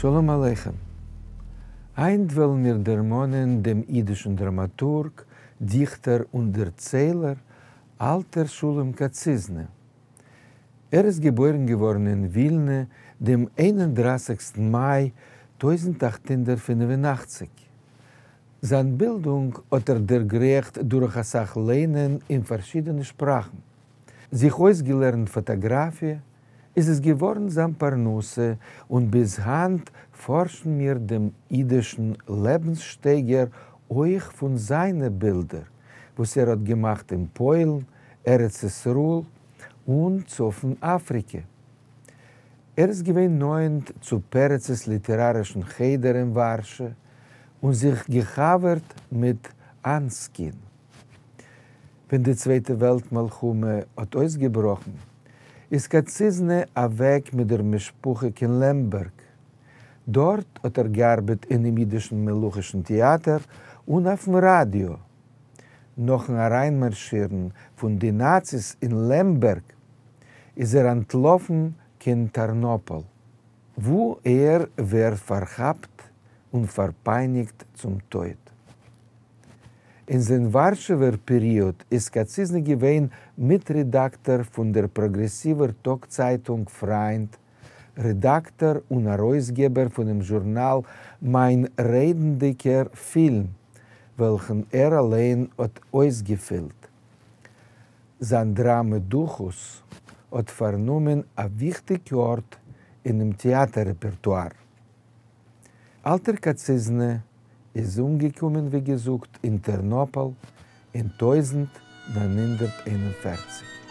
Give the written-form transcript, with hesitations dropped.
שלום עליכם. הײַנט וועלן מיר דערמאָנען דעם ייִדישן דראַמאַטורג, דיכטער און דערציילער אַלטער שלום קאַציזנע. ער איז געבוירן געוואָרן אין ווילנע דעם 31סטן מײַ 1885. זײַן בילדונג האָט ער דערגרייכט דורך אַ סך לייענען אין פֿאַרשידענע שפּראַכן. זיך אויסגעלערנט פֿאָטאָגראַפֿיע, איז עס געוואָרן זײַן פּרנסה, און ביז הײַנט פֿאָרשן מיר דעם ייִדישן לעבנס-שטייגער אויך פֿון זײַנע בילדער, וואָס ער האָט געמאַכט אין פּוילן, ארץ-ישׂראל און צפֿון-אַפֿריקע. ער איז געווען נאָענט צו פּרצעס ליטעראַרישן חדר אין וואַרשע און זיך געחבֿרט מיט אַנסקין. ווען די צווייטע וועלט-מלחמה האָט אויסגעבראָכן, איז קאַציזנע אַוועק מיט דער משפּחה קיין לעמבערג. דאָרט האָט ער געאַרבעט אינעם ייִדישן מלוכישן טעאַטער און אויפֿן ראַדיאָ. נאָכן אַרײַנמאַרשירן פֿון די נאַציס אין לעמבערג, איז ער אַנטלאָפֿן קיין טאַרנאָפּאָל, וווּ ער ווערט פֿאַרכאַפּט און פֿאַרפּײַניקט צום טויט. אין זײַן וואַרשעווער פּעריאָד איז קאַציזנע געווען מיטרעדאַקטאָר פֿון דער פּראָגרעסיווער טאָגצײַטונג פֿרײַנד, רעדאַקטאָר און אַרויסגעבער פֿונעם זשורנאַל מײַן רעדנדיקער פֿילם, וועלכן ער אַליין האָט אויסגעפֿילט. זײַן דראַמע דוכוס האָט פֿאַרנומען אַ וויכטיק אָרט אינעם טעאַטער-רעפּערטואַר. אַלטער קאַציזנע איז אומגעקומען, ווי געזאָגט, אין טערנאָפּאָל אין 1941.